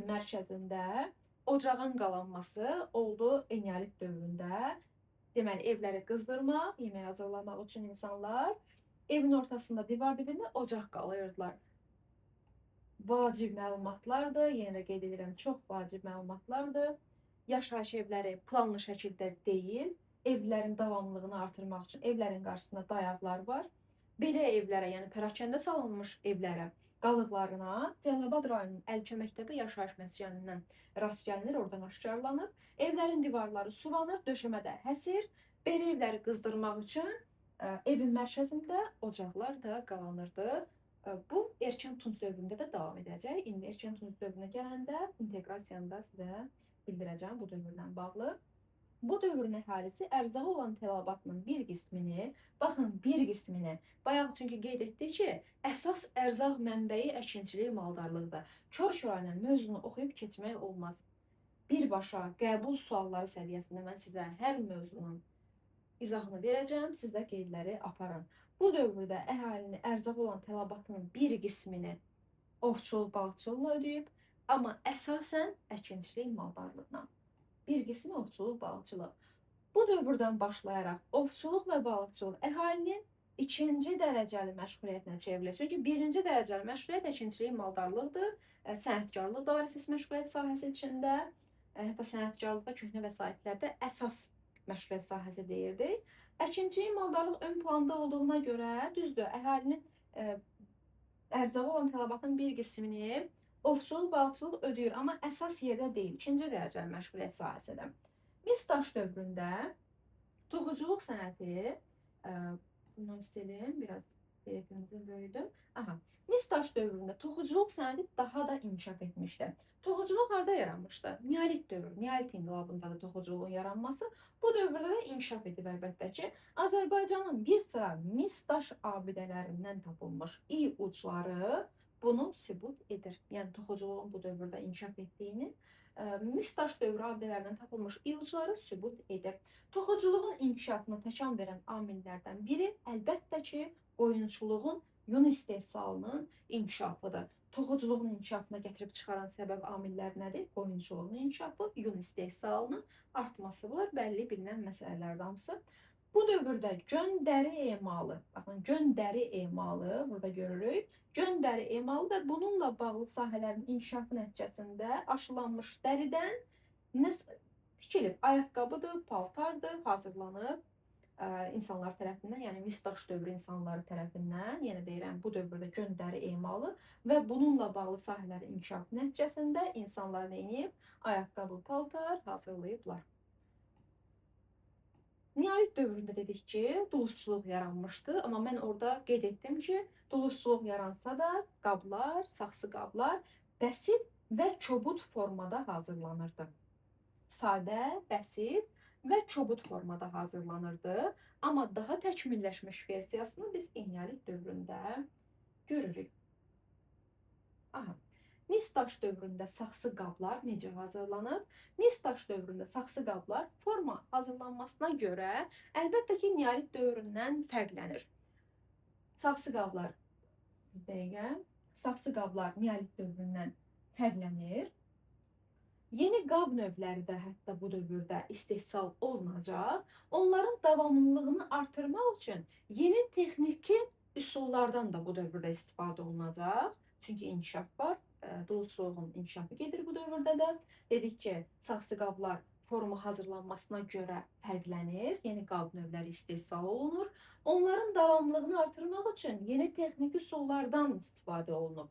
mərkəzində ocağın qalanması oldu eneolit dövründə. Deməli, evləri qızdırmaq, yeməyi hazırlamaq üçün insanlar evin ortasında, divar dibində ocaq qalayırdılar. Vacib məlumatlardır. Yenə də qeyd edirəm, çox vacib məlumatlardır. Yaşayış evləri planlı şəkildə deyil, evlərin davamlılığını artırmaq üçün evlərin qarşısında dayaqlar var. Belə evlərə, yəni pərakəndə salınmış evlərə, qalıqlarına Cəlilabad rayonunun Əliköməkdəpə yaşayış məskənindən rast gəlinir, oradan aşkarlanıb. Evlərin divarları suvanır, döşəmədə həsir. Belə evləri qızdırmaq üçün evin mərkəzində ocaqlar da qalanırdı. Bu erkən Tunc dövründə də davam edəcək. İndi erkən Tunc dövrünə gələndə inteqrasiyanı da sizə bildirəcəm bu dövrlə bağlı. Bu dövrün əhalisi ərzağa olan tələbatının bir qismini, baxın bir qismini, bayaq çünki qeyd etdik ki, əsas ərzaq mənbəyi əkinçilik, maldarlıqdır. Kör-körənə mövzunu oxuyub keçmək olmaz. Birbaşa qəbul sualları səviyyəsində mən sizə hər mövzunun izahını verəcəm, siz də qeydləri aparın. Bu dövrdə əhalinin ərzağa olan tələbatının bir qismini ovçuluq, balıqçılıqla ödəyib, amma əsasən əkinçilik, maldarlıqla. Bir qismi ovçuluq, balıqçılıq. Bu dövrdən başlayaraq ovçuluq və balıqçılıq əhalinin ikinci dərəcəli məşğuliyyətinə çevrilir. Çünki birinci dərəcəli məşğuliyyət əkinçilik, maldarlıqdır. Sənətkarlıq da var əsas məşğuliyyət sahəsi içində. Hətta sənətkarlıqda köhnə vəsaitlərdə əsas məşğuliyyət sahəsi deyirdik. Əkinçilik, maldarlıq ön planda olduğuna görə, düzdür, əhalinin ərzağa olan tələbatın bir qismini ovçuluq, balıqçılıq ödəyir, amma əsas yerdə deyil, ikinci dərəcəli məşğuliyyət sahəsidir. Mis daş dövründə toxuculuq sənəti, bunu silim, biraz PDF-imizi böyüdüm. Aha, mis daş dövründə toxuculuq sənəti daha da inkişaf etmişdi. Toxuculuq harda yaranmışdı? Neolit dövrü, Neolit inqilabında da toxuculuğun yaranması bu dövrdə də inkişaf edib əlbəttə ki. Azərbaycanın bir sıra mis daş abidələrindən tapılmış i ucları bunu sübut edir. Yəni toxuculuğun bu dövrdə inkişaf etdiyini mis daş dövrü abidələrindən tapılmış i ucları sübut edir. Toxuculuğun inkişafına təkan verən amillərdən biri əlbəttə ki, qoyunçuluğun yun istehsalının inkişafıdır. Toxuculuğun inkişafına gətirib çıxaran səbəb amillər nədir? Qoyunçuluğun inkişafı, yun istehsalının artması. Bunlar bəlli bilinən məsələlərdir hamısı. Bu dövrdə göndəri emalı, baxın göndəri emalı burada görürük. Göndəri emalı və bununla bağlı sahələrin inkişafı nəticəsində aşılanmış dəridən nə tikilib? Ayaqqabıdır, paltardır, hazırlanıb insanlar tərəfindən, yəni mis daş dövrü insanları tərəfindən, yenə deyirəm, bu dövrdə göndəri emalı və bununla bağlı sahələrin inkişafı nəticəsində insanlar nə edib? Ayaqqabı, paltar hazırlayıblar. Neolit dövründə dedik ki, dulusçuluq yaranmışdı, amma mən orada qeyd etdim ki, dulusçuluq yaransa da qablar, saxsı qablar bəsit və kobud formada hazırlanırdı. Sadə, bəsit və kobud formada hazırlanırdı, amma daha təkmilləşmiş versiyasını biz eneolit dövründə görürük. Aha. Mis daş dövründə saxsı qablar necə hazırlanıb? Mis daş dövründə saxsı qablar forma hazırlanmasına görə əlbəttə ki, neolit dövründən fərqlənir. Saxsı qablar, bir dəqiqə, saxsı qablar neolit dövründən fərqlənir. Yeni qab növləri də hətta bu dövrdə istehsal olunacaq. Onların davamlılığını artırmaq üçün yeni texniki üsullardan da bu dövrdə istifadə olunacaq. Çünki inkişaf var. Dulusçuluğun inkişafı gedir bu dövrdə də. Dedik ki, saxsı qablar forma hazırlanmasına görə fərqlənir. Yeni qab növləri istehsal olunur. Onların davamlılığını artırmaq üçün yeni texniki üsullardan istifadə olunub.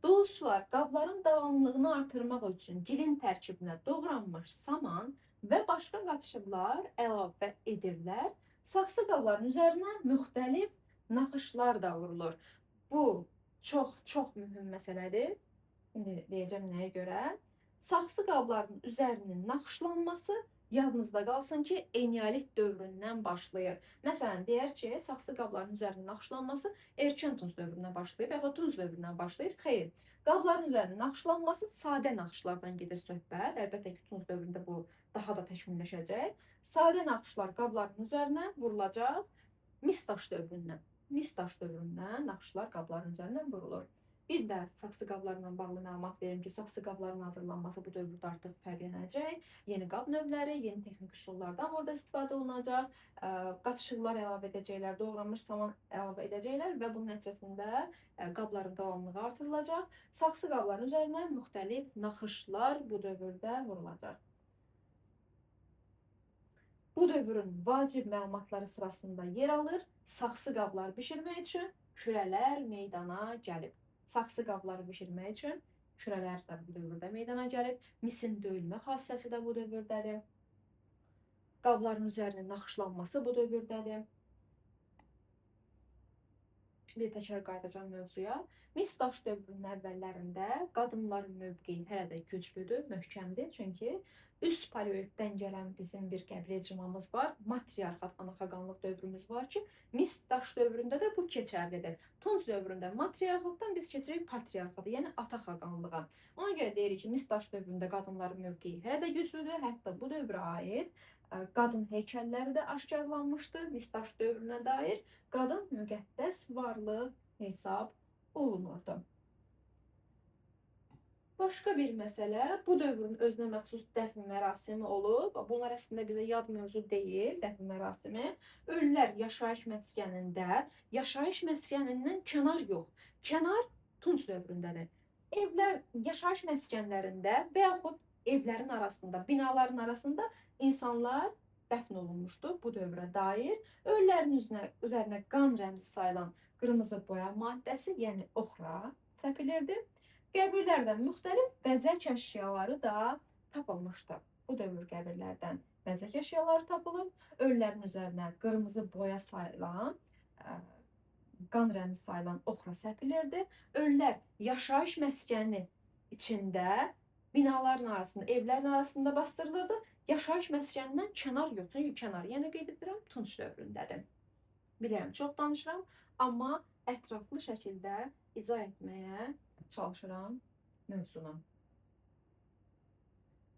Duluzçular qabların davamlılığını artırmaq üçün gilin tərkibinə doğranmış saman və başqa qatışıqlar əlavə edirlər. Saxsı qabların üzərinə müxtəlif naxışlar da vurulur. Bu çox mühüm məsələdir. İndi deyəcəm nəyə görə. Saxsı qabların üzərinin naxışlanması yadınızda qalsın ki, eneolit dövründən başlayır. Məsələn, deyər ki, saxsı qabların üzərinin naxışlanması erkən Tunc dövründən başlayır və yaxud Tunc dövründən başlayır. Xeyr, qabların üzərinin naxışlanması sadə naxışlardan gedir söhbət. Əlbəttə ki, Tunc dövründə bu daha da təkmilləşəcək. Sadə naxışlar qabların üzərinə vurulacaq mis daş dövründən. Mis daş dövründən naxışlar qabların üzərinə vurulur. Bir də saxsı qablarla bağlı məlumat verim ki, saxsı qabların hazırlanması bu dövrdə artıq fərqlənəcək. Yeni qab növləri, yeni texniki üsullardan orada istifadə olunacaq, qatışıqlar əlavə edəcəklər, doğranmış saman əlavə edəcəklər və bunun nəticəsində qabların davamlılığı artırılacaq. Saxsı qabların üzərinə müxtəlif naxışlar bu dövrdə vurulacaq. Bu dövrün vacib məlumatları sırasında yer alır, saxsı qablar bişirmək üçün kürələr meydana gəlib. Saxsı qabları bişirmək üçün kürələr də bu dövrdə meydana gəlib. Misin döyülmə xassəsi də bu dövrdədir. Qabların üzərinin naxışlanması bu dövrdədir. Bir təkrar qayıdacağım mövzuya. Mis daş dövrünün əvvəllərində qadınların mövqeyi hələ də güclüdür, möhkəmdir. Çünki üst paleolitdən gələn bizim bir qəbilə icmamız var. Matriarxat, anaxaqanlıq dövrümüz var ki, mis daş dövründə də bu keçərlidir. Tunc dövründə matriarxatdan biz keçirik patriarxata, yəni ata xaqanlığa. Ona görə deyirik ki, mis daş dövründə qadınların mövqeyi hələ də güclüdür. Hətta bu dövrə aid qadın heykəlləri də aşkarlanmışdı. Mis daş dövrünə dair qadın müqəddəs varlıq hesab olunurdu. Başqa bir məsələ, bu dövrün özünə məxsus dəfn mərasimi olub. Bunlar əslində bizə yad mövzu deyil, dəfn mərasimi. Ölülər yaşayış məskənində, yaşayış məskənindən kənar yox. Kənar Tunc dövründədir. Evlər yaşayış məskənlərində və yaxud evlərin arasında, binaların arasında insanlar dəfn olunmuşdu bu dövrə dair. Ölülərin üzərinə qan rəmzi sayılan qırmızı boya maddəsi, yəni oxra səpilirdi. Qəbirlərdən müxtəlif bəzək əşyaları da tapılmışdı. Bu dövr qəbirlərdən bəzək əşyaları tapılıb, ölülərin üzərinə qırmızı boya sayılan, qan rəmzi sayılan oxra səpilirdi. Ölülər yaşayış məskəni içində, binaların arasında, evlərin arasında bastırılırdı. Yaşayış məskənindən kənar yox, çünki kənar, yəni qeyd edirəm, Tunc dövründədir. Bilirəm, çox danışıram, amma ətraflı şəkildə izah etməyə çalışıram mövzunu.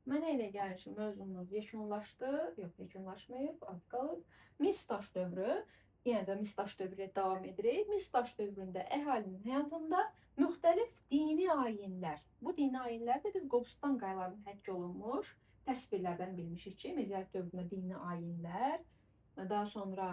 Mənə elə gəlir ki, mövzumuz yekunlaşdı. Yox, yekunlaşmayıb, az qalıb. Mis daş dövrü, yenə də mis daş dövrü ilə davam edirik. Mis daş dövründə əhalinin həyatında müxtəlif dini ayinlər. Bu dini ayinlər də biz Qobustan qayalarının həkk olunmuş təsvirlərdən bilmişik ki, mezolit dövründə dini ayinlər, daha sonra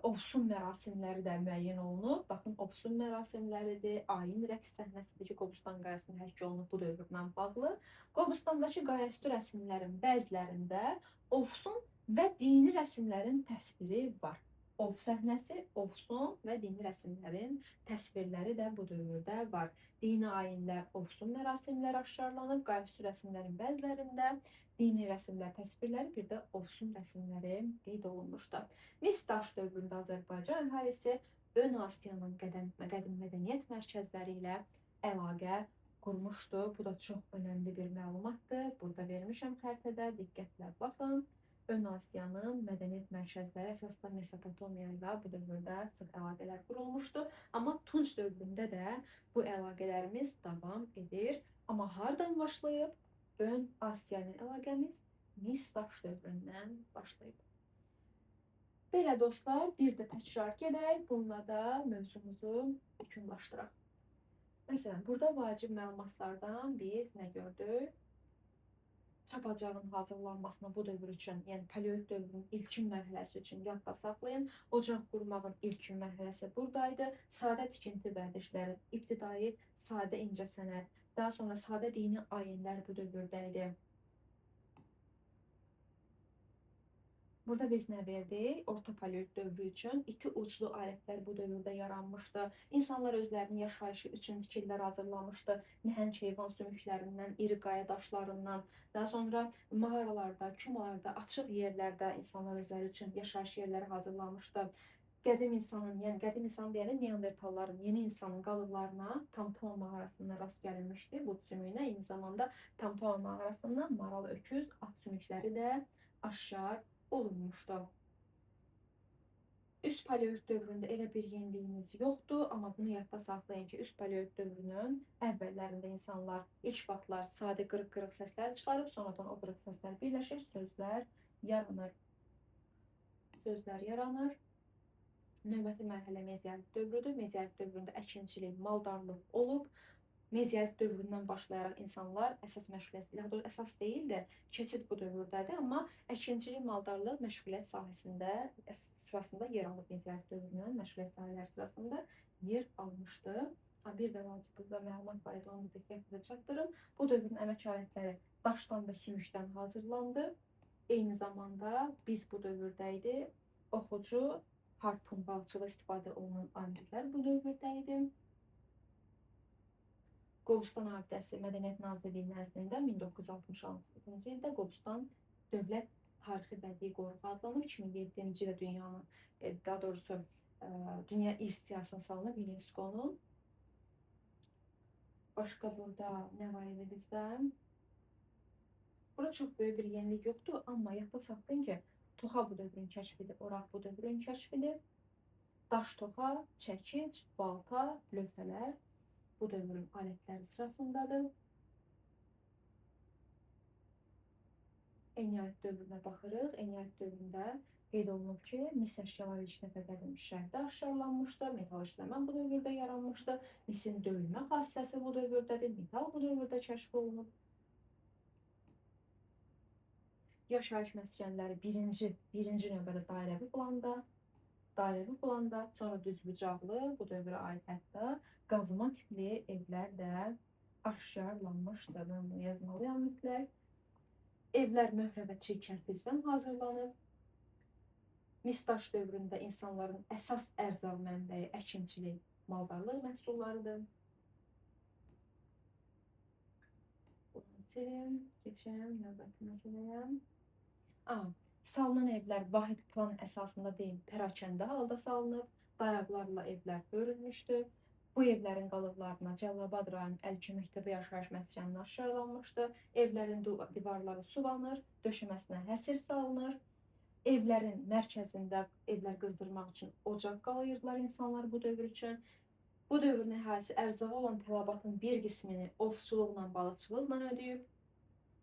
ovsun mərasimləri də müəyyən olunub. Baxın, ovsun mərasimləridir, ayin rəqs səhnəsidir ki, Qobustan qayasının həkk olunub bu dövrlə bağlı. Qobustandakı qayaüstü rəsimlərin bəzilərində ovsun və dini rəsimlərin təsviri var. Ov səhnəsi, ovsun və dini rəsimlərin təsvirləri də bu dövrdə var. Dini ayinlər, ovsun mərasimləri aşkarlanıb, qayaüstü rəsimlərin bəzilərində dini rəsimlər təsvirləri, bir də ovsun rəsimləri qeyd olunmuşdu. Mis daş dövründə Azərbaycan əhalisi Ön Asiyanın qədim mədəniyyət mərkəzləri ilə əlaqə qurmuşdu. Bu da çox önəmli bir məlumatdır. Burada vermişəm xəritədə, diqqətlə baxın. Ön Asiyanın mədəniyyət mərkəzləri əsasda Mesopotomiya ilə bu dövrdə sıx əlaqələr qurulmuşdu. Amma Tunc dövründə də bu əlaqələrimiz davam edir. Amma hardan başlayıb? Ön Asiya ilə əlaqəmiz mis daş dövründən başlayıb. Belə dostlar, bir də təkrar gedək, bununla da mövzumuzu yekunlaşdıraq. Məsələn, burada vacib məlumatlardan biz nə gördük? Çapacağın hazırlanmasına bu dövr üçün, yəni paleolit dövrünün ilkin mərhələsi üçün yadda saxlayın. Ocaq qurmağın ilkin mərhələsi buradaydı. Sadə tikinti vərdişləri, ibtidai sadə incəsənət, daha sonra sadə dini ayinlər bu dövrdə idi. Burada biz nə verdik? Orta paleolit dövrü üçün iti uclu alətlər bu dövrdə yaranmışdı. İnsanlar özlərinin yaşayışı üçün tikililər hazırlamışdı. Nəhəng heyvan sümüklərindən, iri qaya daşlarından, daha sonra mağaralarda, komalarda, açıq yerlərdə insanlar özləri üçün yaşayış yerləri hazırlamışdı. Qədim insanın, yəni qədim insan deyəndə neandertalların, yeni insanın qalıqlarına Tamtoa mağarasından rast gəlinmişdi. Bu sümüyünə eyni zamanda Tamtoa mağarasından maral, öküz, at sümükləri də aşkar olunmuşdu. Üst paleolit dövründə elə bir yeniliyimiz yoxdur, amma bunu yadda saxlayın ki, üst paleolit dövrünün əvvəllərində insanlar ilk vaxtlar sadə qırıq-qırıq səslər çıxarıb, sonradan o qırıq səslər birləşir, sözlər yaranır. Sözlər yaranır. Növbəti mərhələ mezolit dövrüdür. Mezolit dövründə əkinçilik, maldarlıq olub. Mezolit dövründən başlayaraq insanlar əsas məşğuliyyət, daha doğrusu əsas deyil də, keçid bu dövrdədir, amma əkinçilik, maldarlıq məşğuliyyət sahəsində sırasında yer alıb. Mezolit dövrünün məşğuliyyət sahələri sırasında yer almışdı. Bir də vacib burada məlumat var idi, onu da diqqətinizə çatdırım. Bu dövrün əmək alətləri daşdan və sümükdən hazırlandı. Eyni zamanda biz bu dövrdə idi. Oxucu, harpun, balıqçılıqda istifadə olunan alətlər bu dövrdə idi. Qobustan abidəsi Mədəniyyət Nazirliyi nəzdində 1966-cı ildə Qobustan Dövlət Tarixi Bədii Qoruğu adlanıb. 2007-ci ildə dünyanın, daha doğrusu dünya irs siyahısına salınıb UNESCO-nun. Başqa burada nə var idi bizdə? Burada çox böyük bir yenilik yoxdur, amma yadda saxlayın ki, toxa bu dövrün kəşfidir, oraq bu dövrün kəşfidir. Daş toxa, çəkic, balta, lövhələr bu dövrün alətləri sırasındadır. Eneolit dövrünə baxırıq. Eneolit dövründə qeyd olunub ki, mis əşyaları ilk dəfə qədim şərqdə aşkarlanmışdı, metal işləmə bu dövrdə yaranmışdı, misin döyülmə xassəsi bu dövrdədir, metal bu dövrdə kəşf olunub. Yaşayış məskənləri birinci növbədə dairəvi planda, sonra düzbucaqlı, bu dövrə aid hətta qazma tipli evlər də aşkarlanmışdı. Mən bunu yazmalıyam mütləq. Evlər möhrə və çiy kərpicdən hazırlanıb. Mis daş dövründə insanların əsas ərzaq mənbəyi əkinçilik, maldarlıq məhsullarıdır. Bunu silim, keçim növbəti məsələyə. Salınan evlər vahid plan əsasında deyil, pərakəndə halda salınıb, dayaqlarla evlər bölünmüşdü. Bu evlərin qalıqlarına Cəlilabad rayon Əlki məktəbi yaşayış məskəninə aşkarlanmışdı. Evlərin divarları suvanır, döşəməsinə həsir salınır. Evlərin mərkəzində evlər qızdırmaq üçün ocaq qalayırdılar insanlar bu dövr üçün. Bu dövrün əhalisi ərzağa olan tələbatın bir qismini ovçuluqla, balıqçılıqla ödəyib.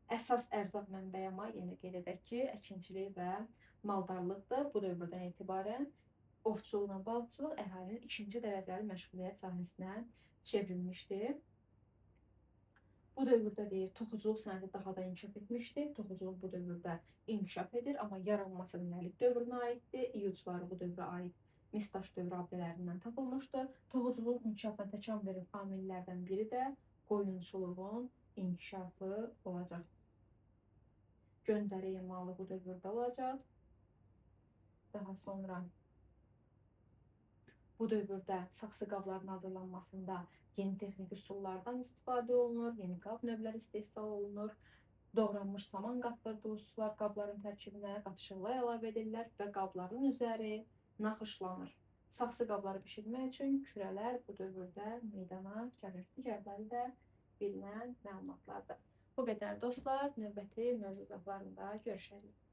Əsas ərzaq mənbəyi amma yenə qeyd edək ki, əkinçilik və maldarlıqdır. Bu dövrdən etibarən ovçuluqla balıqçılıq əhalinin ikinci dərəcəli məşğuliyyət sahəsinə çevrilmişdi. Bu dövrdə deyir, toxuculuq sənəti daha da inkişaf etmişdi. Toxuculuq bu dövrdə inkişaf edir, amma yaranması neolit dövrünə aiddir. İyucları bu dövrə aid mis daş dövrü abidələrindən tapılmışdı. Toxuculuğun inkişafına təkan verən amillərdən biri də qoyunçuluğun inkişafı olacaq. Göndəri emalı bu dövrdə olacaq. Daha sonra bu dövrdə saxsı qabların hazırlanmasında yeni texniki üsullardan istifadə olunur, yeni qab növləri istehsal olunur. Doğranmış saman qatılır sular qabların tərkibinə, qatışıqlar əlavə edirlər və qabların üzəri naxışlanır. Saxsı qabları bişirmək üçün kürələr bu dövrdə meydana gəlir. Digərləri də bilinən məlumatlardır. Bu qədər dostlar, növbəti mövzu izahlarında görüşərik.